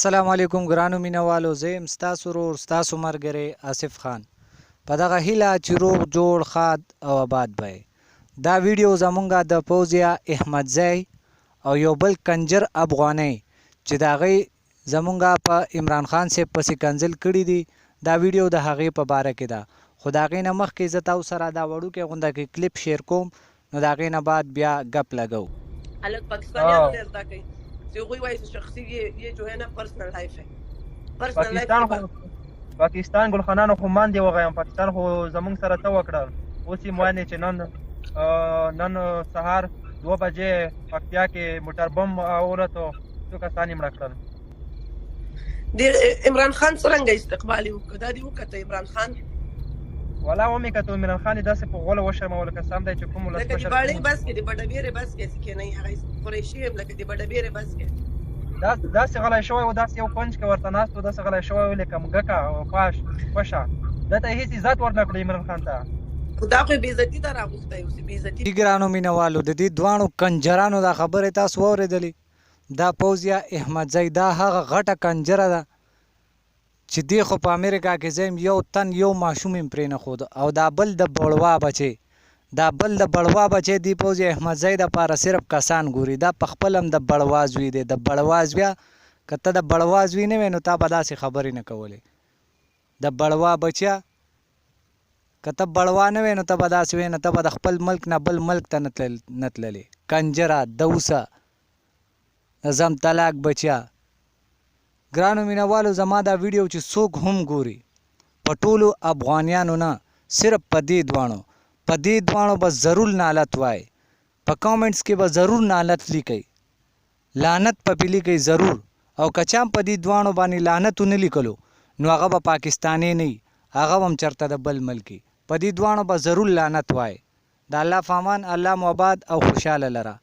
السلام علیکم ګرانو مینوالو، زه یم ستاسو ورور، ستاسو مرګری آصف خان، په دغه هیله چې روغ جوړ، ښاد او آباد به. دا ویډیو زمونږ د فوزیا احمدزی او یو بل کنجر افغانۍ چې د هغې زمونږ په عمران خان صاحب پسې کنځل کړي دي، دا ویډیو د هغې په باره کې ده. خو د هغې نه مخکې زه تاسو سره دا وړوکی غونده کې کلیپ شیر کوم، نو د هغې نه بعد بیا ګپ لګو. الګ پاکستانیانو نه زده کوي چې هغوی وایي چې شخصي یہ جو ہے نا پرسنل لایف ہے، پرسنل لایف. پاکستان خو پاکستان ګلخانانو خو مان دی وغیم. پاکستان خو زمونږ سره څه وکړل؟ اوس یې معنی چې نن سهار 2 بجې پکتیا کې موټر بم اولتو، څو کسان یې مړه کړل. د عمران خان څنګه استقبال وکړ؟ دا دی وکته عمران خان. ولا ومې کتو، عمران خان یې داسې په غولو وشرمول. قسم دی چې کوم لکه د باړې بس کې، د بډبېرې بس کې چې نه هغه قریشي هم لکه د بډبېرې بس کې. داسې غلی شوی و، داسې یو کنج کې ورته ناست و، داسې غلی شوی و لکه موږکه او پاش پشه. ده ته هېڅ عزت ورنه کړو عمران خان ته. دا خو بې عزتي ته راغوښتی اوس بې عزتي. ګرانو مینوالو، د دې دواړو کنجرانو دا خبرې تاسو واورېدلې. دا فوزیا احمدزی دا هغه غټه کنجره ده چې دی خو په امریکا کې زم یو تن یو ماشوم یې پرې نه ښود، او دا بل د بړوا بچی، دا بل د بړوا بچی دی فوزیا احمدزی د پاره صرف کسان ګوري. دا په خپل هم د بړوا زوی دی. د بړوا زویه، که ته د بړوا زوی نه وې نو تا به داسې خبرې نه کولې. د بړوا بچیا، که ته بړوا نه وې نو ته به داسې وې نه، ته به د خپل ملک نه بل ملک ته نه تللې. کنجره دوسه زم طلاق بچیا. ګرانو مینوالو، زما دا ویډیو چې څوک هم ګوري، په ټولو افغانیانو نه، صرف په دې دواړو، په دې دواړو به ضرور نالت وای. په کامنټس کې به ضرور نالت لیکئ، لعنت په پې لیکئ ضرور. او که چا په دې دواړو باندې لعنت ونه لیکلو نو هغه به پاکستانی نه وي، هغه به هم چېرته د بل ملک وي. په دې دواړو به ضرور لعنت وای. د الله فامان، الله مو آباد او خوشحاله لره.